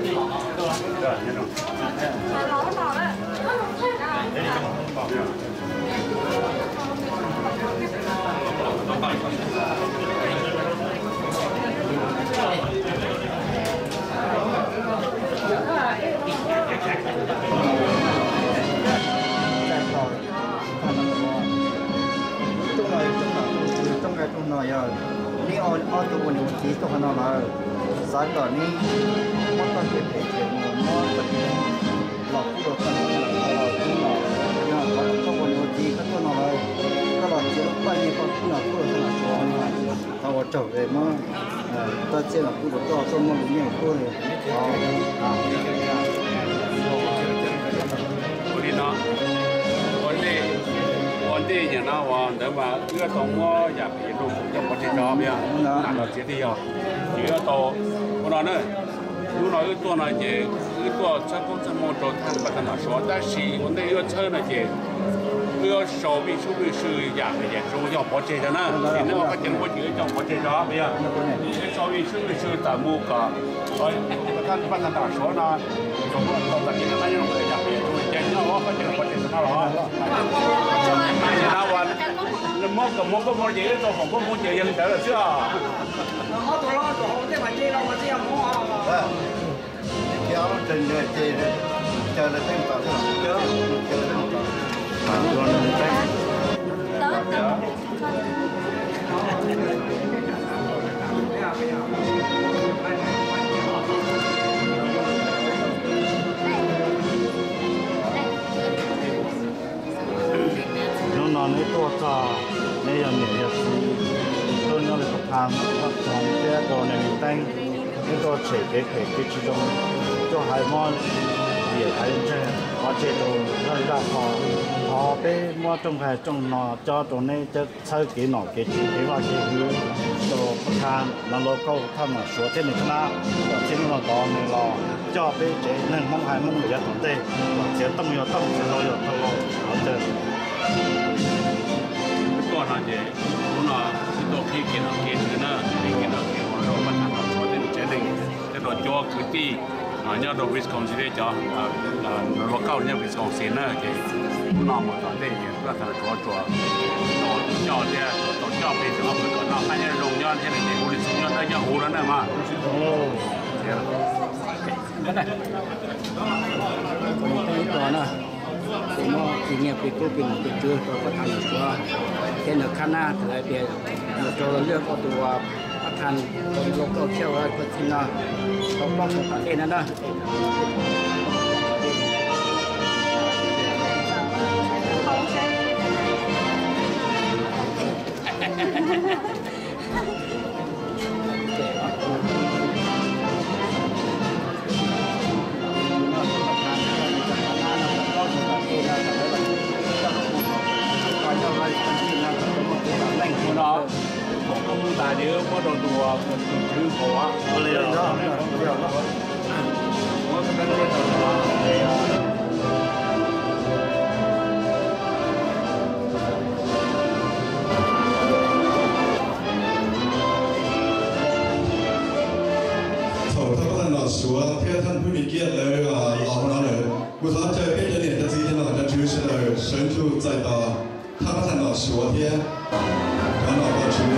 Rooj no rooj nqaij rooj no yog neb ob tug ua niam ua txiv tuaj qhov no lawm, xav kom neb muab txoj kev phem ces mus muab txoj kev zoo los pub rau tag nrho lawm. Yog thov kom koj ua niam ua txiv koj tuaj no lawm, koj los txiav lub paj nyiaj koj pub no tuaj rau Suav no, thov ua tsaug es muab txoj txiaj no pub rau koj, koj muaj lus nyiaj kuj li no, ua ntej, ua ntej nyam no uas ntawd mas wb tau muab yam pem rau coj pov tseg tso, nam los txiav thiaj yog, ces wb tau ua no na. Hnub no wb tuaj no ces wb tuaj txhawb koob txhawb hmoov rau thaj paj thaj nam Suav, tab sis ua ntej wb yuav txhawb no ces wb yuav sau vij sub vij sw yam pem yam zoo coj pov tseg tso na. Ces neb ua koj cev muab cov wb coj pov tseg tso, yog wb sau vij sub vij sw tawm mus kom thaj paj thaj nam Suav no, tau tas kev noj qab nyob zoo yam pem yam zoo ces neb ua koj cev pov tseg tso na los. Muab kom muab koob hmoov ces wb tau foom koob hmoov ces yog li ntawd lawm xwb os. Hnub no neb tuaj txog, neb yog niam yog txiv tuaj nyob li pab thaj, pab thaj thiab rau niam li teeb, neb tuaj tshem kev phem kev tsis zoo, tuaj hais mob yam hais ntseeg pov tseg rau zaj zaj qho. Thov peb muab rooj nqaij rooj no cob rau neb coj txhawb kev nom kev tswv kev vaj kev hwv rau pab thaj no, los kauj thaj nam Suav thiab nws qab nab, los txij hnub no tod nws los coj peb tsev neeg Hmoob haiv Hmoob lawm yav tom ntej, los txiav tooj yog tooj, txiav hlau yog hlau. Tuaj no ces hnub no wb tuaj qhib kev nom kev tswv na, qhib kev nom kev tswv rau pab thaj nam Suav thiab nws tsev neeg, thiab rau cov kwv tij nyob rau Wisconsin thiab cov, los kauj nyob Wisconsin na, ces hnub no mus tom ntej ces pab thaj nam Suav tsuas tau coj thiab tau coj peb cov pab noj qab nyob zoo nyob thiab li ces hu li txhua nyob dawb nyob huv no na mas. Ib tos na, kuv muab tsis nyiag plig kub plig nom plig tswv rau pab thaj nam Suav thiab nws qab nab, txawm hais tias mus rau lwaj koj tus uas pab thaj, rau lub kauj thiab ua koj txij no, tau plob rau tom ntej no na. Ua no, foom koob hmoov tas ces muab rau tus, tus tswv hauv. Thaum thaj pab thaj nam Suav thiab thaj phooj ywg Kiaj lawv los hauv no lawm, kuv thov caw peb cov niam cov txiv cov nom cov tswv sawv daws sawv ntsug txais tos thaj pab thaj nam Suav thiab cov nom cov tswv.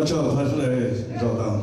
Tsaug, hais lus zog tau.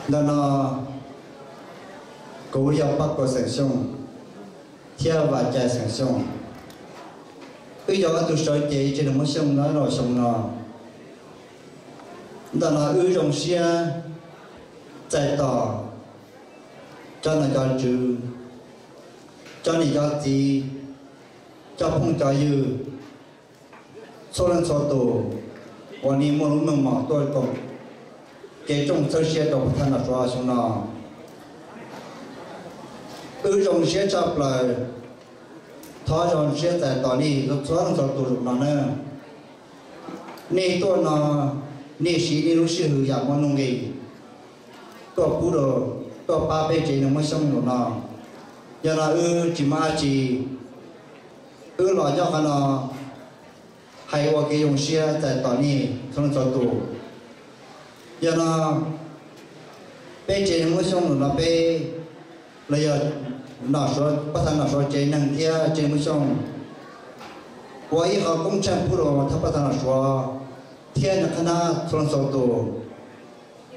Ntawm no kuv yog Paj Kuam xeem Xyooj thiab Vam Cai xeem Xyooj. Wb yog ob tug sawv cev tsev neeg Hmoob Xyooj no los xyoo no. Ntawm no wb zoo siab txais tos cov nom cov tswv, cov niam cov txiv, cov phooj cov ywg, txhua leej txhua tus uas nej muaj lub meej mom tuaj koom kev tsoom txhawb siab rau pab thab nom Suav xyoo no. Wb zoo siab tshaj plaws, thov zoo siab txais tos nej txhua leej txhua tus zaum no na. Nej tuaj no, nej siv nej lub sij hawm yam muaj nuj nqis tuaj pub rau, tuaj pab peb tsev neeg Hmoob Xyooj zaum no. Yog no wb tsis muaj dab tsi, wb los nyob qhov no hais ua kev zoo siab txais tos nej txhua leej txhua tus. Yog no peb tsev neeg Hmoob Xyooj zaum no peb los yog nom Suav, pab thab nom Suav tsev neeg thiab tsev neeg Hmoob Xyooj ua ib qho koob tsheej pub rau thab pab thab nom Suav thiab nws qhab nab txhua leej txhua tus.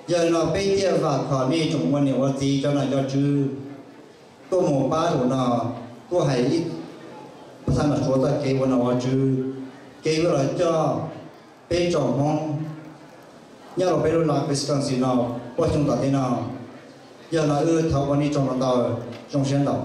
Yog li no peb thiaj vam khom nej tsoom ua niam ua txiv cov nom cov tswv tuaj mus pab zaum no, tuaj hais ib pab thab nom Suav txoj kev ua nom ua tswv, kev yuav los coj peb tsoom Hmoob nyob rau peb lub Wisconsin no puag xyoo tom ntej no. Yog no wb thov ua nej tsaug ntau, zoo siab ntau.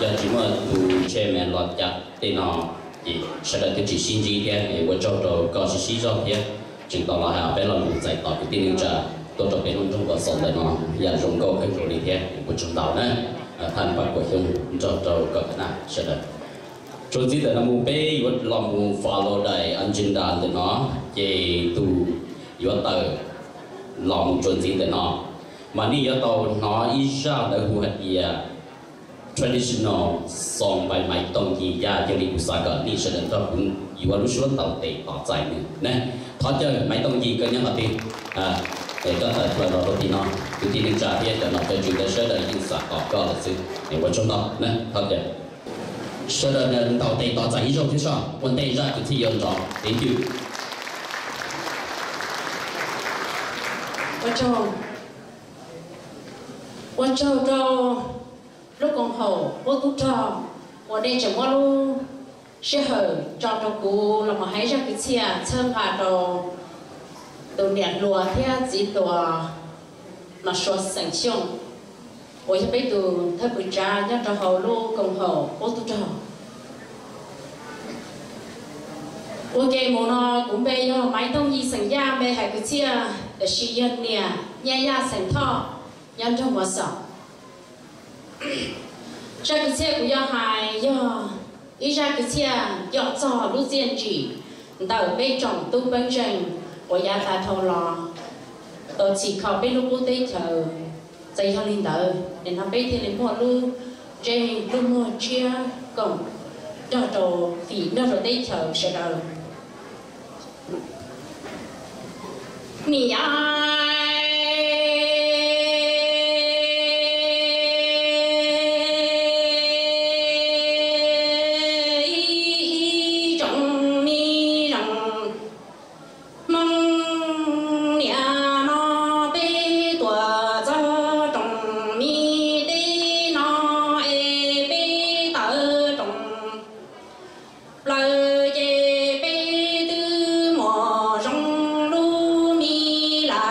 Yog tsis muaj tus chairman los cam tej no, ces sawv daws twb tsis sib ntsib thiab. Ua tsaug rau koj sib sib zog thiab tseem tau los hais peb lo lus txais tos kwv tij neej tsa tuaj rau peb lub nroog Vaj Xaum ntawm no, yam zoo nkauj kawg nkaus li thiab. Ua tsaug ntau na, thaj Paj Kuam Xyooj nrog rau koj na sawv daws. Txuas ntxiv ntawm no mus peb yuav los mus follow daim agenda ntawm no, ces tus yuav tawm los mus txuas ntxiv ntawm no, mas nej yuav tau hnov ib zaj ntawd hu hais tias traditional song by Maiv Tooj Yig Yaj. Yog li kuv xav kom nej sawv daws nrog kuv yuav lub suab ntaus tes tos txais nws na. Thov caw Maiv Tooj Yig, koj nyob qhov twg? Koj tawm plaws los rau tim no, kwv tij neej tsa thiab cov nom cov tswv ntawd sawv daws yeej xav tos koj lawm xwb. Ua tsaug ntau na, thov caw sawv daws ntaus tes tos txais ib zaug thiab soj, ua ntej zaj kwv txhiaj yuav nrov. Thank you. Ua tsaug, ua tsaug rau lub koom haum Huab Tub Rog uas nej tseem muab lub sij hawm tso rau kuv los mus hais zaj kwv txhiaj txhawb nqa rau tus niam hluas thiab txiv hluas Nom Suav xeem Xyooj uas yog peb tus thawj pwm tsav nyob rau hauv lub koom haum Huab Tub Rog. Ua ke mus no, kuv npe yog Maiv Tooj Yig xeem Yaj, npe hais kwv txhiaj, tiam sis yog niam Nyaj Yaj xeem Thoj, nyob nroog Vaj Xaum. Zaj kwv txhiaj kuv yuav hais yog ib zaj kwv txhiaj yog txog lub txiaj ntsim ntawm peb tsoom tub peeb zeej uas yav tas dhau los tau txhim kho peb lub qub teb chaws. Txawm yog li ntawd, nim no peb thiaj li muaj lub ntsej lub muag tshiab koom nrog rau fim nrog rau teb chaws sawv daws. Nim no ib tsoom me zeej Hmoob niam no peb tuaj txog tsoom me teb no es peb tawm tsoom plaws ces peb twb muaj zoo lub me la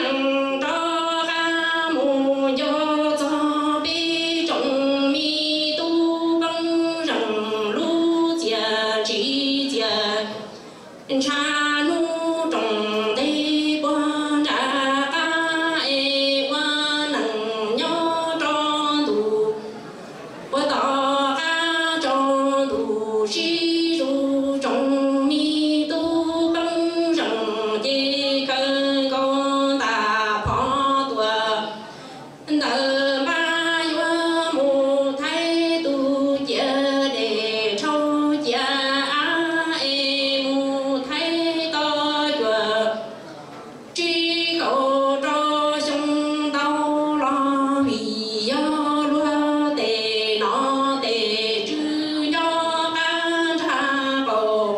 Rov qab mus nco txog peb tsoom me tub peeb zeem lub txias ntsis txias ntshav hnub roos ntej puag nram qab es ua neej nyob rau ntu ua tom qab tsaus ntuj sib zuj zus tsoom me tub peeb zeem ces kawg nkaus ntas phov tuam ntawm npab yuav mus thaij tus ciav dej rhau ciav av es mus thaij tau cuaj tsib kaum rau xyoo ntau los vim yog luag tes no tes tswv nyob qab nrag qaum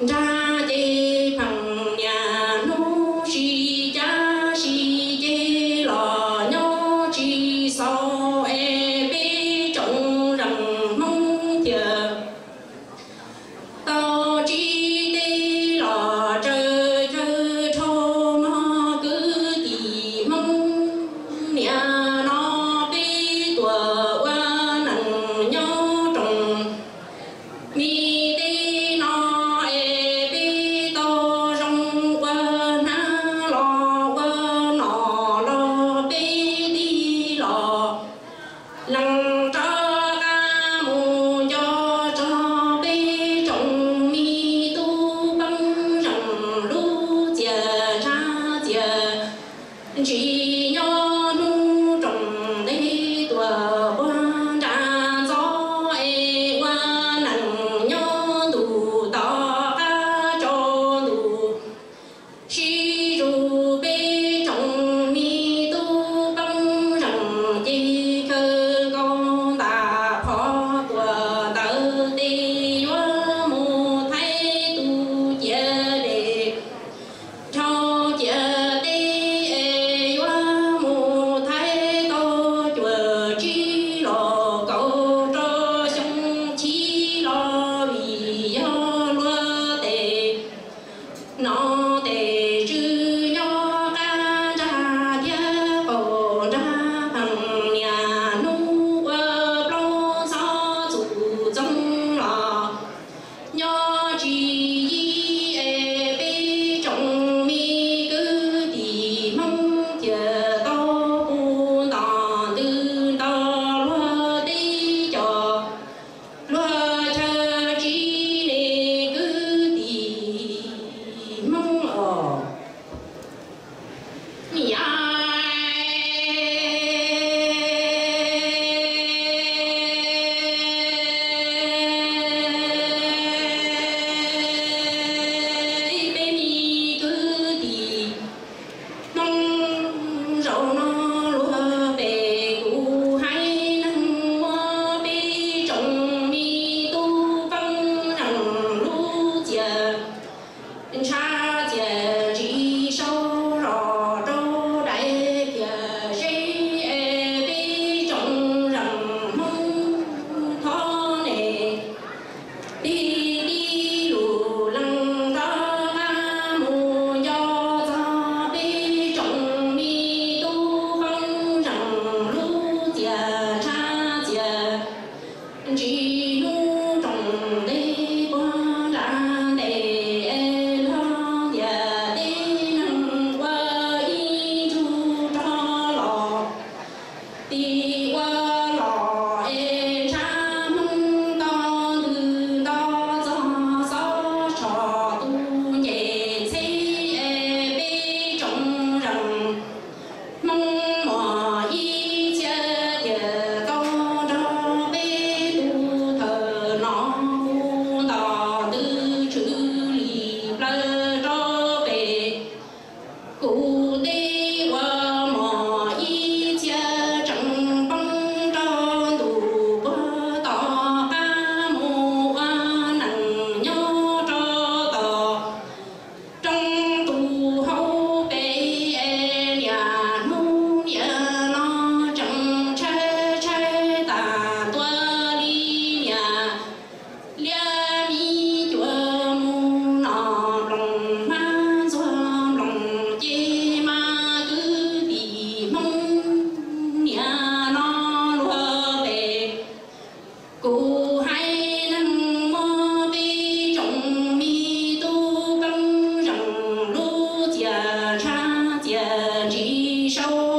nrag ces pheej niaj hnub sib cav sib ceg los nyob tsis xaus es peb tsoom zeem Hmoob thiaj tau tsis teb los tsaws chaw rhau mog kwv tij Hmoob. Niaj no peb tuaj ua neej nyob roos me teb no es peb tau zoo ua hnab los ua nom los peb tij los lees rov qab mus nco txog peb tsoom me tub peeb zeem lub txias ntshav txias ntsis nyob hnub roos ntej tuaj puag nram ntxov es ua neej nyob ntu tom qab tsaus ntuj sib zuj zus peb tsoom me tub peeb zeem ces kawg nkaus ntas phov tuam ntawm tes yuav mus thaij tus ciav dej rhau ciav teb es yuav mus ib zaug